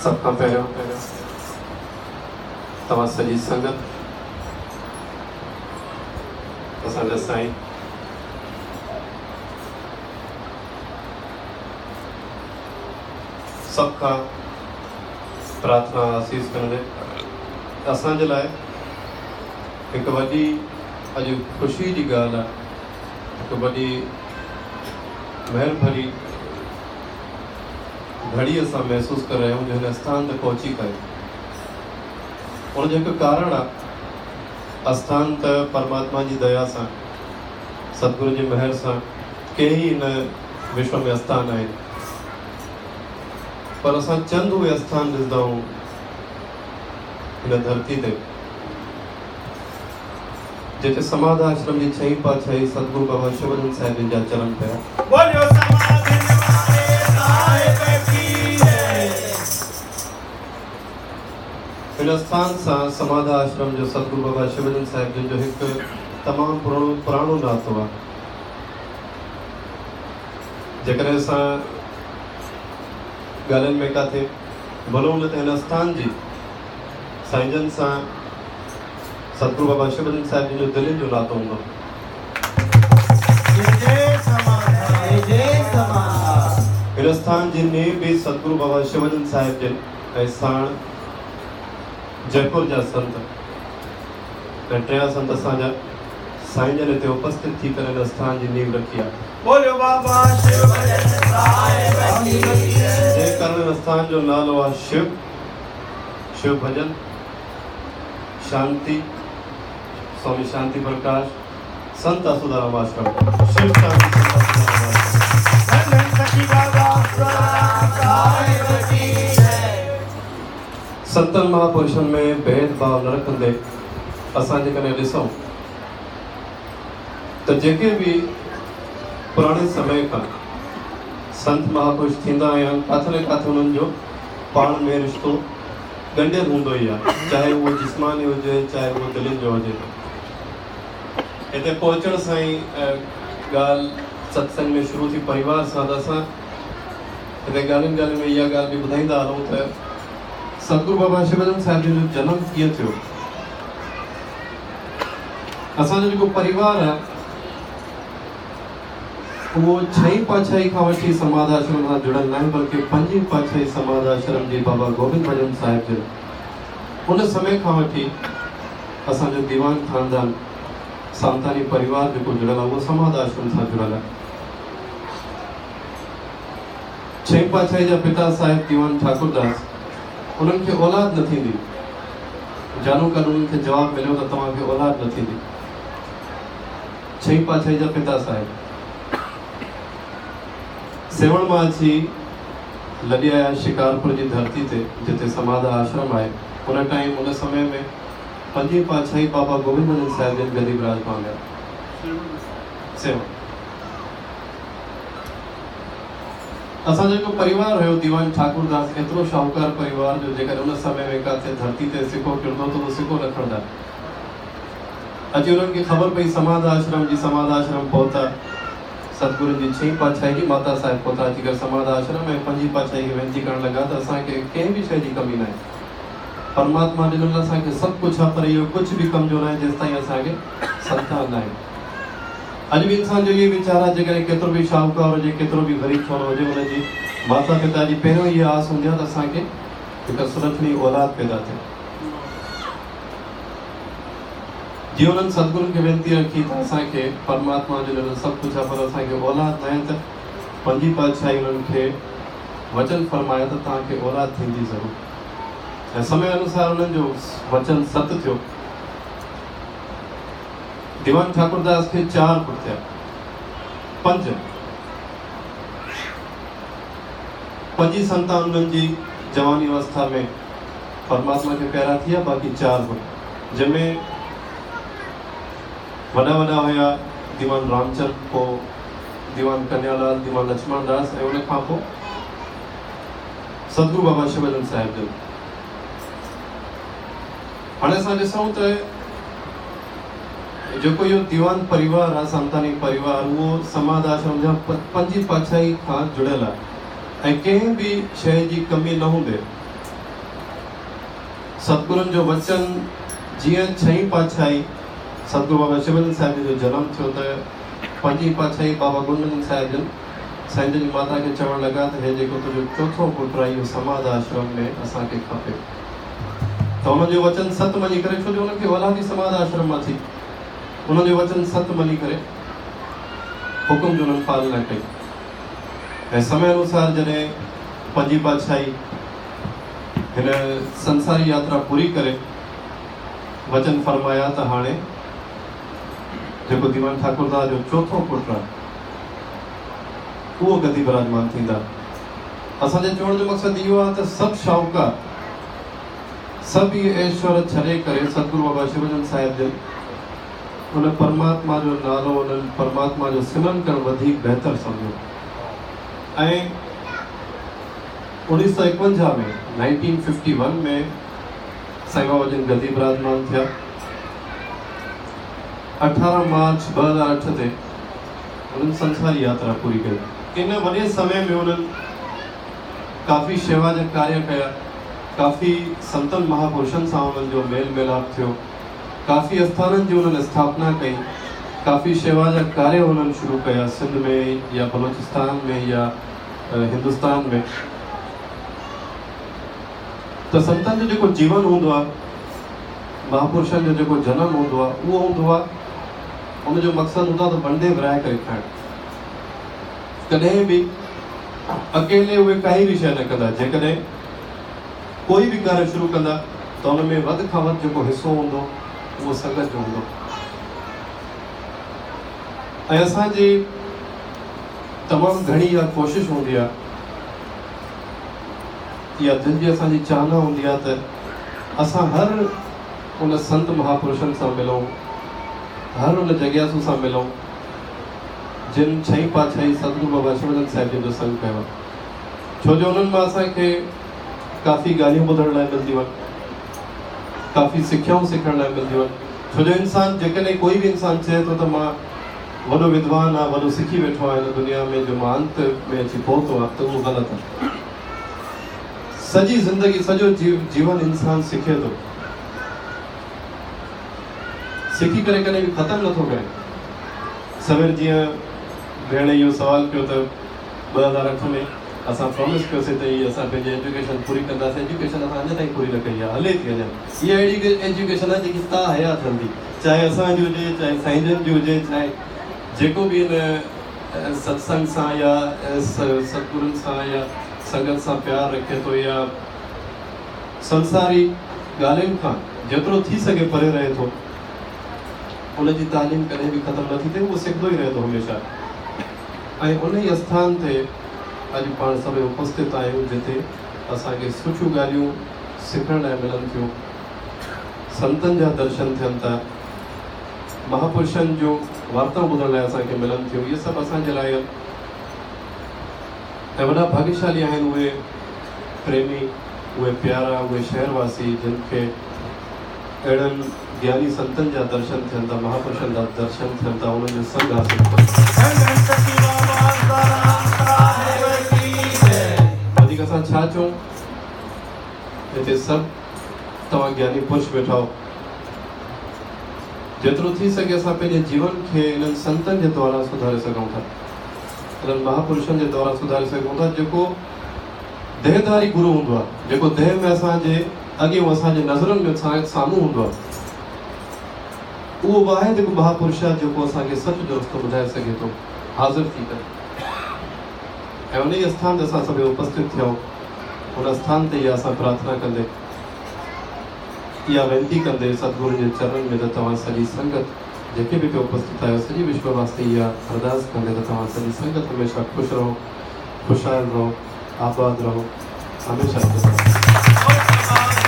سڀ کان پهريون توهان سڄي سنگت اسان جا سائين سڀ کان پرارٿنا آسيس ڪندي اسان جي لاء هڪ وڏي اڄ خوشي جي ڳالهه آهي، هڪ وڏي مهر ڀري گهڙي اسان محسوس ڪري رهيا آهيون جو هن اسٿان تي پهچي ڪري. ان جو هڪ ڪارڻ آهي، اسٿان ته پرماتما جي ديا سان، ستگرو جي مهر سان ڪيئي هن وشو ۾ اسٿان آهن، پر اسان چند اهي اسٿان ڏسندا آهيون هن ڌرتي تي، جتي سماڌ آشرم جي ڇهين پاتشاهي ستگرو بابا شوڀجن صاحب جن جا چرن پيا. بوليو سماڌين واري صاحب ڪي جئي. هن اسٿان سان سماڌ آشرم جو ستگرو بابا شوڀجن صاحب جن جو هڪ تمام پراڻو ناتو آهي. جيڪڏهن اسان ڳالهين ۾ ڪاٿي ڀلون نه ته هن اسٿان جي سائين جن سان ستگرو بابا شوڀجن صاحب جن جو دلين جو ناتو هوندو. هن اسٿان جي نينهن به ستگرو بابا شوڀجن صاحب جن ۽ ساڻ جئپور جا سنت ۽ ٽيان سنت اسان جا سائين جن هتي اپسٿت ٿي ڪري هن اسٿان جي نينهن رکي آهي. بوليو بابا شوڀجن صاحب ڪي جئي. جنهن ڪارڻ هن اسٿان جو نالو آهي شو شو ڀڄن. شانتي، سوامي شانتي پرڪاش، سنت آسودارام آشرم، شو شانتي سنت آسودارام آشرم. سنتن مهاپرشن ۾ ڀيد ڀاء نه رکندي اسان جيڪڏهن ڏسون ته جيڪي به پراڻي سمي کان سنت مهاپرش ٿيندا آيا آهن ڪاٿي نه ڪاٿي انهن جو پاڻ ۾ رشتو ڳنڍيل هوندو ئي آهي، چاهي اهو جسماني هجي، چاهي اهو دلين جو هجي. هتي پهچڻ سان ئي ڳالهه ستسنگ ۾ شروع ٿي پريوار سان ته اسان هتي ڳالهين ڳالهين ۾ اها ڳالهه به ٻڌائيندا هلون ته ستگرو بابا شوڀجن صاحب جن جو جنم ڪيئن ٿيو. اسان جو جيڪو پريوار آهي، اهو ڇهين پاتشاهي کان وٺي سماڌ آشرم سان جڙيل ناهي بلڪه پنجين پاتشاهي سماڌ آشرم جي بابا گوبند ڀڄن صاحب جن ان سمي کان وٺي اسان جو ديوان خاندان سامتاڻي پريوار جيڪو جڙيل آهي اهو سماڌ آشرم سان جڙيل آهي. ڇهين پاتشاهي جا پتا صاحب ديوان ٺاڪرداس انهن کي اولاد نه ٿيندي جانو ڪل انهن کي جواب مليو ته توهان کي اولاد نه ٿيندي. ڇهين پاتشاهي جا پتا صاحب سيوهڻ مان اچي لڏي آيا شڪارپور جي ڌرتي تي جتي سماڌا آشرم آهي. ان ٽائيم ان سمي ۾ پنجين پاتشاهي بابا گوبند ڀڄن صاحب جن گدي براجمان هيا. سيوهڻ اسان جو جيڪو پريوار هيو ديوان ٺاڪر داس ايترو شاهوڪار پريوار جو جيڪڏهن ان سمي ۾ ڪاٿي ڌرتي تي سڪو ڪرندو ته اهو سڪو نه کڻندا. اچي انهن کي خبر پئي سماڌ آشرم جي سماڌ آشرم پهتا ستگرن جي ڇهين پاتشاهي جي ماتا صاحب پهتا اچي ڪري سماڌ آشرم ۽ پنجين پاتشاهي کي وينتي ڪرڻ لڳا ته اسان کي ڪنهن به شيء جي ڪمي ناهي پرماتما ڏنل اسان کي سڀ ڪجهه آهي پر اهو ڪجهه به ڪم جو ناهي جيستائين اسان کي سنتان ناهي اڄ به انسان جو اهو ويچار آهي جيڪڏهن ڪيترو به شاهوڪار هجي ڪيترو به غريب ڇو نه هجي ان جي ماتا پتا جي پهريون اها آس هوندي آهي ته اسان کي هڪ سلڇڻي اولاد پيدا ٿئي. جي انهن ستگرن کي وينتي رکي ته اسان کي پرماتما جو ڏنل سڀ ڪجهه آهي پر اسان کي اولاد ناهي ته پنجين پاتشاهي انهن کي وچن فرمايو ته توهان کي اولاد ٿيندي ضرور ۽ سمي انوسار انهن جو وچن ست ٿيو. ديوان ٺاڪرداس کي چار پٽ ٿيا. پنج پنجين سنتان انهن جي جواني اوسٿا ۾ پرماتما کي پيارا ٿي ويا باقي چار به جنهن ۾ وڏا وڏا هيا ديوان رامچند پوء ديوان ڪنيالال ديوان لڇمڻ داس ۽ ان کان پوء ستگرو بابا شوڀجن صاحب جن. هاڻي اسان ڏسون ته جيڪو اهو ديوان پريوار آهي سنتاني پريوار اهو سماڌ آشرم جا پنجين پاتشاهي کان جڙيل آهي ۽ ڪنهن به شيء جي ڪمي نه هوندي ستگرن جو وچن جيئن ڇهين پاتشاهي ستگرو بابا شيوجن صاحب جن جو جنم ٿيو ته پنجين پاتشاهي بابا گنڊن صاحب جن سائين جن جي ماتا کي چوڻ لڳا ته هي جيڪو تنهنجو چوٿون پٽ آهي اهو سماڌ آشرم ۾ اسان کي کپي ته انهن جو وچن ست مڃي ڪري ڇو جو انهن کي اولاد ئي سماڌ آشرم مان ٿي انهن جو وچن ست مڃي ڪري حڪم جو انهن پالنا ڪئي ۽ سمي انوسار جڏهن پنجين پاتشاهي هن سنساري ياترا پوري ڪري وچن فرمايا ته هاڻي جيڪو ديوان ٺاڪرداس جو چوٿون پٽ آهي اهو گدي براجمان ٿيندا. اسان جي چوڻ جو مقصد اهو آهي ته سڀ شاهوڪار سڀ اهي ايشور ڇڏي ڪري ستگرو بابا شيوجن صاحب جن ان پرماتما جو نالو ان پرماتما جو سمرن ڪرڻ وڌيڪ بهتر سمجهيو ۽ 1951 ۾ 1951 ۾ سائين بابا جن گدي براجمان ٿيا. 18 مارچ 2008 تي انهن سنساري ياترا پوري ڪئي. ان وڏي سمي ۾ انهن ڪافي شيوا جا ڪاريه ڪيا، ڪافي سنتن مهاپرشن سان انهن جو ميل ميلاپ ٿيو، ڪافي اسٿانن جي انهن اسٿاپنا ڪئي، ڪافي شيوا جا ڪاريه انهن شروع ڪيا سنڌ ۾ يا بلوچستان ۾ يا هندستان ۾. ته سنتن جو جيڪو جيون هوندو آهي، مهاپرشن جو جيڪو جنم هوندو آهي، اهو هوندو آهي، ان جو مقصد هوندو آهي ته ونڊي ورهائي ڪري کائڻ. ڪڏهن به اڪيلي اهي ڪائي به شيء نه ڪندا. جيڪڏهن ڪوئي به ڪاريه شروع ڪندا ته ان ۾ وڌ کان وڌ جيڪو حصو هوندو اهو سنگت جو هوندو. ۽ اسان جي تمام گهڻي اها ڪوشش هوندي آهي، اها دل جي اسان جي چاهنا هوندي آهي ته اسان هر ان سنت مهاپرشن سان ملون، هر ان جگياسو سان ملون جن ڇهين پاتشاهي ستگرو بابا شيوجن صاحب جن جو سنگ ڪيو آهي، ڇو جو انهن مان اسان کي ڪافي ڳالهيون ٻڌڻ لاء ملنديون آهن، ڪافي سکيائون سکڻ لاء ملنديون آهن، ڇو جو انسان جيڪڏهن ڪوئي به انسان چئي ٿو ته مان وڏو ودوان آهيان، وڏو سکي ويٺو آهيان هن دنيا ۾ جو مان انت ۾ اچي پهتو آهيان ته اهو غلط آهي. سڄي زندگي سڄو جيون انسان سکي ٿو. سکي ڪري ڪڏهن به ختم نٿو ڪري. سوير جيئن ڀيڻ اهو سوال ڪيو ته 2008 ۾ اسان پرامس ڪيوسي ته هي اسان پنهنجي ايجوڪيشن پوري ڪنداسين. ايجوڪيشن اسان اڃا تائين پوري نه ڪئي آهي، هلي ٿي اڃا. اها اهڙي ايجوڪيشن آهي جيڪي تا حيات هلندي، چاهي اسان جي هجي، چاهي سائين جن جي هجي، چاهي جيڪو به هن ستسنگ سان يا ستگرن سان يا سنگت سان پيار رکي ٿو يا سنساري ڳالهين کان جيترو ٿي سگهي پري رهي ٿو، ان جي تعليم ڪڏهن به ختم نٿي ٿئي، اهو سکندو ئي رهي ٿو هميشه. ۽ ان ئي اسٿان تي اڄ پاڻ سڀئي اپسٿت آهيون جتي اسان کي سٺيون ڳالهيون سکڻ لاء ملن ٿيون، سنتن جا درشن ٿين ٿا، مهاپرشن جون وارتائون ٻڌڻ لاء اسان کي ملن ٿيون، اهي سڀ اسان جي لاء ۽ وڏا ڀاڳيشالي آهن اهي پريمي، اهي پيارا، اهي شهر واسي جن کي اهڙن گياني سنتن جا درشن ٿين ٿا، مهاپرشن جا درشن ٿين ٿا، انهن جو سنگ حاصل ٿئي ٿو. وڌيڪ اسان ڇا چئون، هتي سڀ توهان گياني پرش ويٺا آهيو. جيترو ٿي سگهي اسان پنهنجي جيون کي انهن سنتن جي دوارا سڌاري سگهون ٿا. انهن مهاپرشن جي دوارا سڌاري سگهون ٿا جيڪو ديهڌاري گرو هوندو آهي، جيڪو ديهه ۾ اسان جي اڳيون اسان جي نظرن ۾ سامهون هوندو آهي، اهو واحد هڪ مهاپرش آهي جيڪو اسان کي سچ جو رستو ٻڌائي سگهي ٿو حاضر ٿي ڪري. ۽ انهي اسٿان تي اسان سڀئي اپسٿت ٿيا آهيون، ان اسٿان تي اها اسان پرارٿنا ڪندي، اها وينتي ڪندي ستگرن جي چرنن ۾ ته توهان سڄي سنگت جيڪي به هتي اپسٿت آهيو سڄي وشو واسطي اها ارداس ڪندي ته توهان سڄي سنگت هميشه خوش رهو، خوشحال رهو، آباد رهو، هميشه خوش رهو.